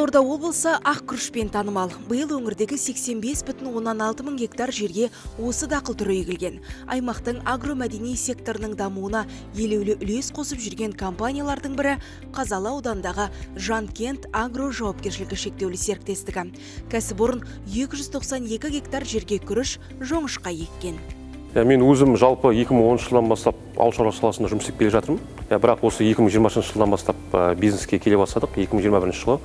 Қызылорда облысы ақ күрішпен танымал. Биыл өңірдегі 85,6 мың гектар жерге осы дақыл түрі егілген. Аймақтың агромәдени секторының дамуына елеулі үлес қосып жүрген компаниялардың бірі – Қазалы ауданындағы Жанкент Агро жауапкершілігі шектеулі серіктестігі. Кәсіпорын 292 гектар жерге күріш, жоңышқа еккен. Иә, мен өзім жалпы 2010 жылдан бастап ауыл шаруашылығы саласында жұмыс істеп келе жатырмын. Иә, бірақ осы 2020 жылдан бастап бизнеске келе бастадық. 2021 жылы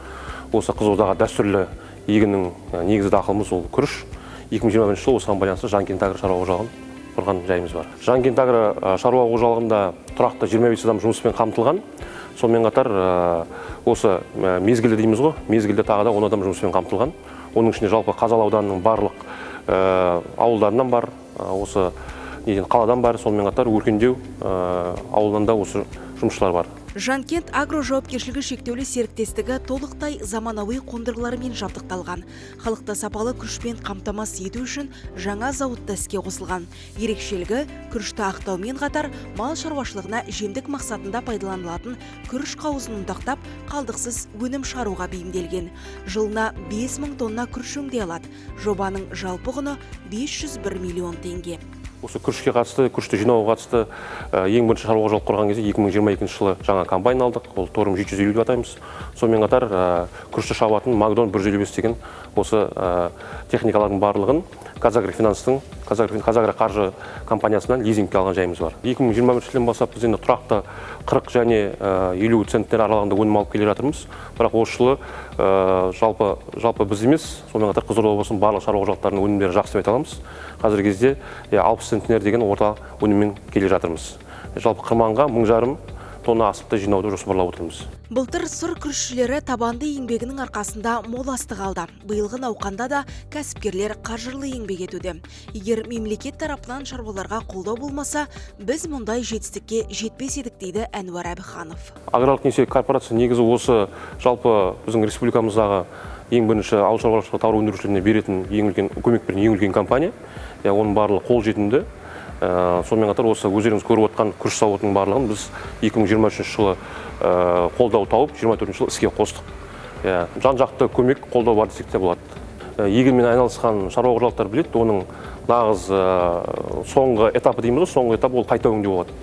осы Қызылордаға дәстүрлі егіннің негізгі дақылымыз ол күріш. 2021 жылы осыған байланысты Жанкент Агро шаруа қожалығын құрған жайымыз бар. Жанкент Агро шаруа қожалығында тұрақты 25 адам жұмыспен қамтылған. Сонымен қатар осы мезгілді дейміз ғой, мезгілді тағы да 10 адам жұмыспен қамтылған. Оның ішінде жалпы Қазалы ауданының барлық ауылдарынан бар, осы неден, қаладан бар, сонымен қатар Өркендеу ауылынан да осы жұмысшылар бар. Жанкент Агро жауапкершілігі шектеулі серіктестігі толықтай заманауи қондырғылармен жабдықталған. Халықты сапалы күрішпен қамтамасыз ету үшін жаңа зауытта іске қосылған. Ерекшелігі – күрішті ақтаумен қатар мал шаруашылығына жемдік мақсатында пайдаланылатын күріш қауызын ұнтақтап, қалдықсыз өнім шығаруға бейімделген. Жылына 5000 тонна күріш өңдей алады. Жобаның жалпы құны 501 миллион теңге. Осы күрішке қатысты, күрішті жинауға қатысты ең бірінші шаруа қожалық құрған кезде 2022 жылы жаңа комбайн алдық. Ол Торум 750 деп атаймыз. Сонымен қатар күрішті шабатын Магдон 155 деген осы техникалардың барлығын Казагрофинанстың, Казагро қаржы компаниясынан лизингке алған жайымыз бар. 2021 жылдан бастап біз енді тұрақты 40 және 50 центнер аралығында өнім алып келе жатырмыз. Бірақ осы жылы жалпы біз емес, сонымен қатар Қызылорда облысының барлық шаруа қожалықтарының өнімдері жақсы деп айта аламыз. Қазіргі кезде 60 центнер деген орта өніммен келе жатырмыз. Жалпы қырманға 1500 тонна астықты жинауды жоспарлап отырмыз. Былтыр Сыр күрішшілері табанды еңбегінің арқасында мол астық алды. Биылғы науқанда да кәсіпкерлер қажырлы еңбек етуде. Егер мемлекет тарапынан шаруаларға қолдау болмаса, біз мұндай жетістікке жетпес едік, дейді Әнуар Әбіханов. Аграрлық несие корпорация негізі осы жалпы біздің республикамыздағы ең бірінші ауыл шаруашылығы тауар өндірушілеріне беретін ең үлкен көмек беретін ең үлкен компания. Иә, оның барлығы қолжетімді. Сонымен қатар осы өздеріңіз көріп отқан күріш зауытының барлығын біз 2023 жылы қолдау тауып, 24 жылы іске қостық. Иә, жан жақты көмек, қолдау бар десек те болады. Егінмен айналысқан шаруа қожалықтар біледі, оның нағыз соңғы этапы дейміз ғой, соңғы этап ол қайта өңдеу болады.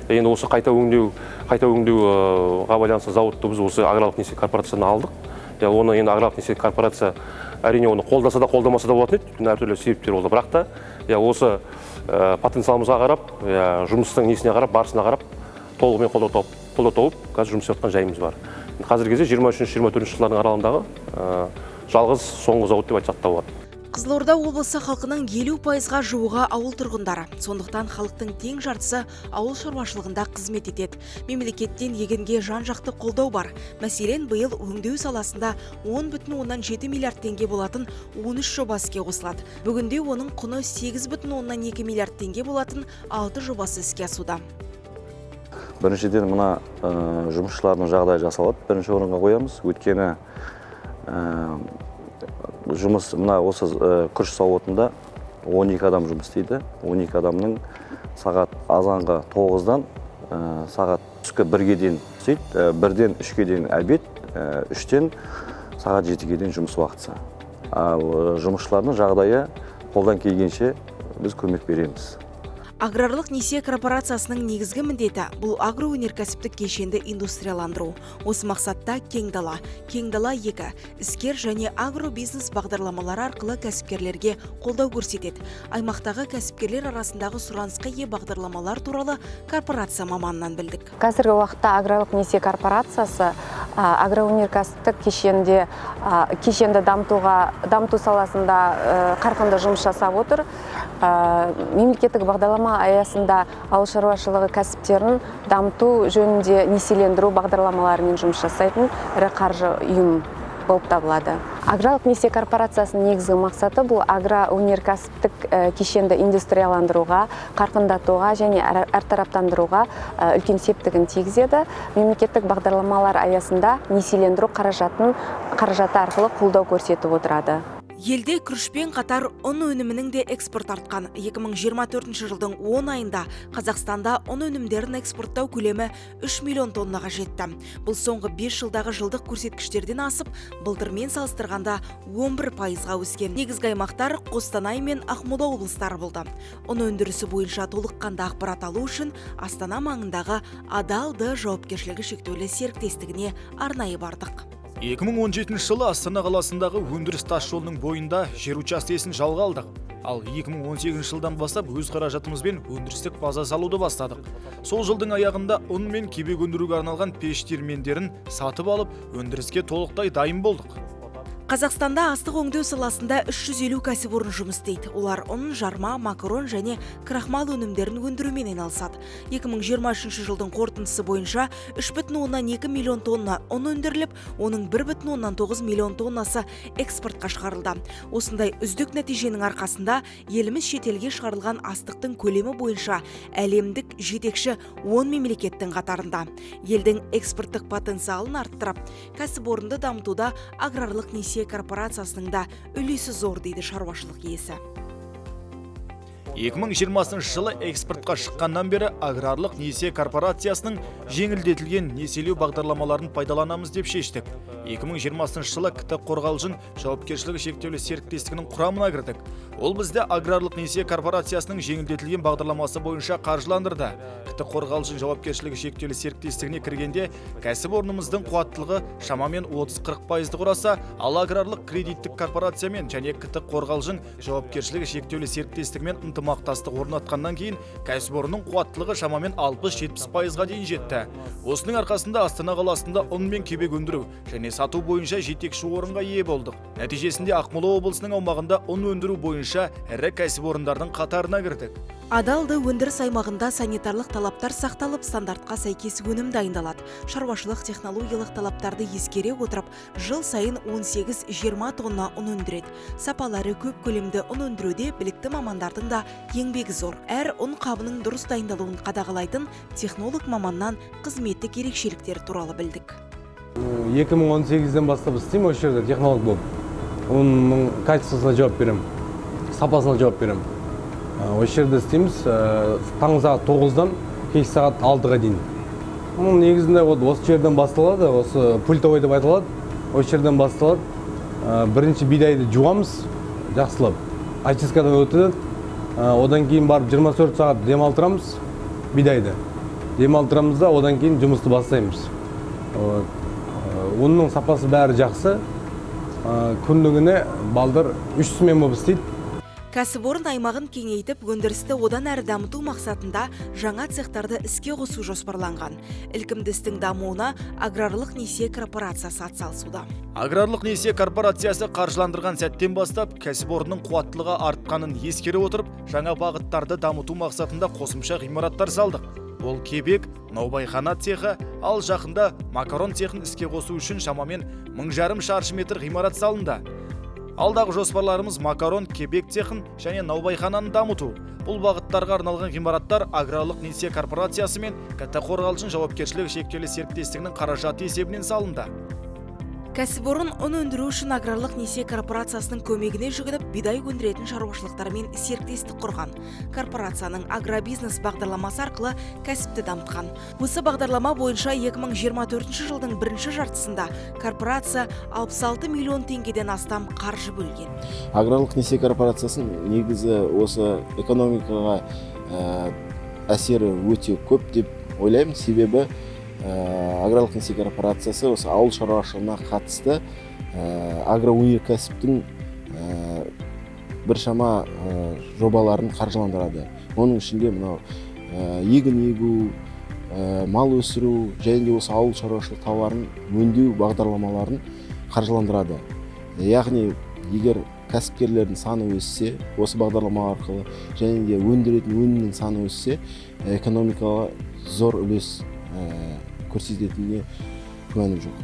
Енді осы қайта өңдеуға байланысты зауытты біз осы аграрлық несие корпорациядан алдық. Иә, оны енді аграрлық несие корпорация әрине оны қолдаса да, қолдамаса да болатын еді, өйткені әртүрлі себептер болды. Бірақ та иә, осы потенциалымызға қарап, иә, жұмыстың несіне қарап, барысына қарап толығымен қолдау тауып, қазір жұмыс істеп жатқан жайымыз бар. Қазіргі кезде 23, 24 жылдардың аралығындағы жалғыз соңғы зауыт деп айтсақ та болады. Қызылорда облысы халқының 50%-ға жуығы ауыл тұрғындары. Сондықтан халықтың тең жартысы ауыл шаруашылығында қызмет етеді. Мемлекеттен егінге жан-жақты қолдау бар. Мәселен, биыл өңдеу саласында 10,7 миллиард теңге болатын 13 жоба іске қосылады. Бүгінде оның құны 8,2 миллиард теңге болатын 6 жобасы іске асуда. Біріншіден, мына жұмысшылардың жағдайы жасалады, бірінші орынға қоямыз. Өйткені жұмыс мына осы күріш зауытында 12 адам жұмыс істейді. 12 адамның сағат азанғы 9-дан сағат түскі 1-ге дейін істейді. 1-ден 3-ге дейін обед, 3-тен сағат 7-ге дейін жұмыс уақытысы. Ал жұмысшылардың жағдайы, қолдан келгенше біз көмек береміз. Аграрлық несие корпорациясының негізгі міндеті – бұл агроөнеркәсіптік кешенді индустрияландыру. Осы мақсатта Кең дала, Кең дала 2, Іскер және агробизнес бағдарламалары арқылы кәсіпкерлерге қолдау көрсетеді. Аймақтағы кәсіпкерлер арасындағы сұранысқа ие бағдарламалар туралы корпорация маманынан білдік. Қазіргі уақытта аграрлық несие корпорациясы агроөнеркәсіптік кешенді дамыту саласында қарқынды жұмыс жасап отыр. Мемлекеттік бағдарлама аясында ауыл шаруашылығы кәсіптерін дамыту жөнінде несиелендіру бағдарламаларымен жұмыс жасайтын ірі қаржы ұйым болып табылады. Аграрлық несие корпорациясының негізгі мақсаты – бұл агроөнеркәсіптік кешенді индустрияландыруға, қарқындатуға және әртараптандыруға үлкен септігін тигізеді. Мемлекеттік бағдарламалар аясында несиелендіру қаражаты арқылы қолдау көрсетіп отырады. Елде күрішпен қатар ұн өнімінің де экспорт артқан. 2024 жылдың 10 айында Қазақстанда ұн өнімдерін экспорттау көлемі 3 миллион тоннаға жетті. Бұл соңғы 5 жылдағы жылдық көрсеткіштерден асып, былтырмен салыстырғанда 11%-ға өскен. Негізгі аймақтар Қостанай мен Ақмола облыстары болды. Ұн өндірісі бойынша толыққанды ақпарат алу үшін Астана маңындағы Адал Д жауапкершілігі шектеулі серіктестігіне арнайы бардық. 2017 жылы Астана қаласындағы өндіріс тас жолының бойында жер учаскесін жалға алдық. Ал 2018 жылдан бастап өз қаражатымызбен өндірістік база салуды бастадық. Сол жылдың аяғында ұн мен кебек өндіруге арналған пеш диірмендерін сатып алып, өндіріске толықтай дайын болдық. Қазақстанда астық өңдеу саласында 350 кәсіпорын жұмыс істейді. Олар ұн, жарма, макарон және крахмал өнімдерін өндірумен айналысады. 2023 жылдың қорытындысы бойынша 3,2 миллион тонна ұн өндіріліп, оның 1,9 миллион тоннасы экспортқа шығарылды. Осындай үздік нәтиженің арқасында еліміз шетелге шығарылған астықтың көлемі бойынша әлемдік жетекші 10 мемлекеттің қатарында. Елдің экспорттық потенциалын арттырып, кәсіпорынды дамытуда аграрлық несие корпорациясының да үлесі зор, дейді шаруашылық иесі. 2020 жылы экспортқа шыққаннан бері аграрлық несие корпорациясының жеңілдетілген несиелеу бағдарламаларын пайдаланамыз деп шештік. 2020 жылы КТ Қорғалжын жауапкершілігі шектеулі серіктестігінің құрамына кірдік. Ол бізді аграрлық несие корпорациясының жеңілдетілген бағдарламасы бойынша қаржыландырды. КТ Қорғалжын жауапкершілігі шектеулі серіктестігіне кіргенде кәсіпорнымыздың қуаттылығы шамамен 30-40%-ды құраса, ал аграрлық кредиттік корпорациямен және КТ Қорғалжын жауапкершілігі шектеулі серіктестігімен ынтымақтастық орнатқаннан кейін кәсіпорынның қуаттылығы шамамен 60-70%-ға дейін жетті. Осының арқасында Астана қаласында ұн мен кебек өндіру және сату бойынша жетекші орынға ие болдық. Нәтижесінде Ақмола облысының аумағында ұн өндіру бойынша ірі кәсіпорындардың қатарына кірдік. Адалды өндіріс аймағында санитарлық талаптар сақталып, стандартқа сәйкес өнім дайындалады. Шаруашылық технологиялық талаптарды ескере отырып, жыл сайын 18-20 тонна ұн өндіреді. Сапалы әрі көп көлемді ұн өндіруде білікті мамандардың да еңбегі зор. Әр ұн қабының дұрыс дайындалуын қадағалайтын технолог маманнан қызметтік ерекшеліктері туралы білдік. 2018-ден бастап істеймін осы жерде технолог болып. Ұнның качествосына жауап беремін, сапасына жауап беремін. Осы жерде істейміз таңғы сағат 9-дан кешкі сағат 6-ға дейін. Оның негізінде осы жерден басталады, осы пультовой деп айтылады, осы жерден басталады. Бірінші бидайды жуамыз жақсылап, очисткадан өтеді. Одан кейін барып 24 сағат демалтырамыз бидайды. Демалтырамыз да, одан кейін жұмысты бастаймыз. Ұнның сапасы бәрі жақсы. Күндігіне балдар 3 смен болып істейді. Кәсіпорын аймағын кеңейтіп, өндірісті одан әрі дамыту мақсатында жаңа цехтарды іске қосу жоспарланған. Ілкімді істің дамуына аграрлық несие корпорациясы атсалысуда. Аграрлық несие корпорациясы қаржыландырған сәттен бастап кәсіпорынның қуаттылығы артқанын ескере отырып, жаңа бағыттарды дамыту мақсатында қосымша ғимараттар салдық. Ол кебек, наубайхана цехы, ал жақында макарон цехын іске қосу үшін шамамен 1500 шаршы метр ғимарат салынды. Алдағы жоспарларымыз макарон, кебек цехын және наубайхананы дамыту. Бұл бағыттарға арналған ғимараттар аграрлық несие корпорациясы мен КТ Қорғалжын жауапкершілігі шектеулі серіктестігінің қаражаты есебінен салынды. Кәсіпорын ұн өндіру үшін аграрлық несие корпорациясының көмегіне жүгініп, бидай өндіретін шаруашылықтармен серіктестік құрған. Корпорацияның агробизнес бағдарламасы арқылы кәсіпті дамытқан. Осы бағдарлама бойынша 2024 жылдың бірінші жартысында корпорация 66 миллион теңгеден астам қаржы бөлген. Аграрлық несие корпорациясының негізі осы экономикаға әсері өте көп деп ойлаймын. Себебі аграрлық несие корпорациясы осы ауыл шаруашылығына қатысты агроөнеркәсіптің біршама жобаларын қаржыландырады. Оның ішінде мынау егін егу, мал өсіру және де осы ауыл шаруашылық тауарын өңдеу бағдарламаларын қаржыландырады. Яғни егер кәсіпкерлердің саны өссе, осы бағдарлама арқылы және де өндіретін өнімнің саны өссе, экономикаға зор үлес көрсететініне күмәнім жоқ.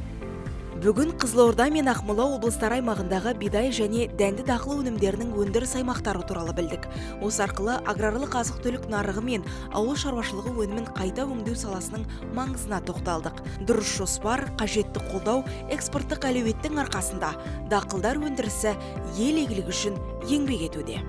Бүгін Қызылорда мен Ақмола облыстары аймағындағы бидай және дәнді дақыл өнімдерінің өндіріс аймақтары туралы білдік. Осы арқылы аграрлық азық-түлік нарығы мен ауыл шаруашылығы өнімін қайта өңдеу саласының маңызына тоқталдық. Дұрыс жоспар, қажетті қолдау, экспорттық әлеуеттің арқасында дақылдар өндірісі ел игілігі үшін еңбек етуде.